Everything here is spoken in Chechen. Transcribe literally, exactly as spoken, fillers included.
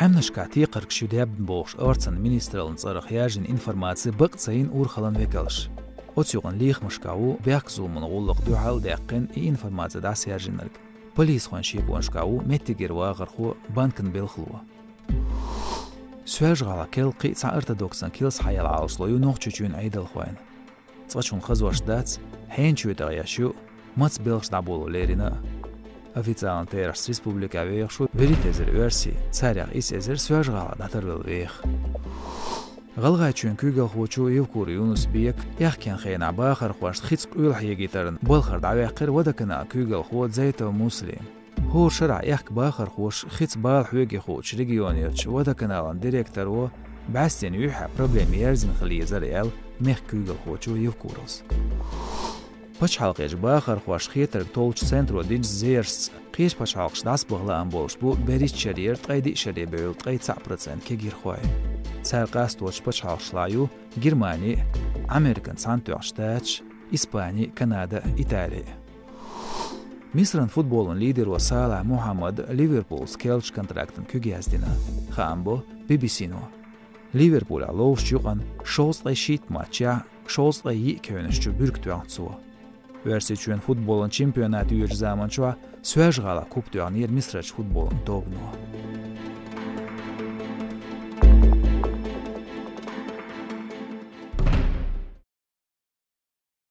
Ӏаьнашкахь текхаргаш ю даьбна бохуш, орцан министраллин цӀарах яьржина информаци бакъ ца йина урхаллин векалша. Оцу юкъанна лехамашкахь ву бехк-зуламан гӀуллакх дуьхьал а даьккхина, и информаци дӀасаяьржинарг. Полисхойн шеконашкахь ву меттигера вахархо, банкан белхало. Соьлжа-ГӀалахь кхел кхин а цхьа ортодоксан килс хьаяла Ӏалашо ю Нохчийчоьнан Ӏедалхойн. Цкъачунна хазош дац, хьенан чоь тӀехь еш ю, маца белхаш дӀаболо лерина а. Официалан терахьца республикехь вехаш ву вуьрхӀитта эзар оьрси, царех исс эзар Соьлжа-ГӀалахь дӀатарвелла веха. ГӀалгӀайчоьнан куьйгалхочо Евкуров Юнус-Бека аьхкенан хенахь бахархошна хица къоьлла хьегийтарна балхара дӀаваьккхира Водоканалан куьйгалхо Дзайтов Муслим. ХӀора шарахь аьхка бахархоша хица бала хьоьге хуучу регионерчу Водоканалан директоро бӀаьстенан юьххьехь проблема яьрзина хила езара аьлла, мехкан куьйгалхочо Евкуровс. Пачхьалкхерчу бахархошна хетарг толлучу центро динчу зерашца кхечу пачхьалкхашка дӀасабаха лаам болуш бу берхӀитта шарера ткъе диъ шаре бевлла ткъе цхьаъ процент кегийрхой. Цара къастош пачхьалкхашлахь ю Германи, Американ Цхьаьнатоьхна Штаташ, Испани, Канада, Итали. Мисран футболан лидеро Салахь Мухьаммада Ливерпулца керлачу контрактана куьг яздина, хаам бо Би-би-си-но. Ливерпулехь ловзучу юкъанна шовзткъе шийтта матчехь шовзткъе йиъ кевнаш чу буьрка тоьхна цо. Оьрсийчоьнан футболан чемпионат йоьдучу заманчохь Соьлжа-ГӀалахь кубок тоьхнера Мисрарчу футболан тобано.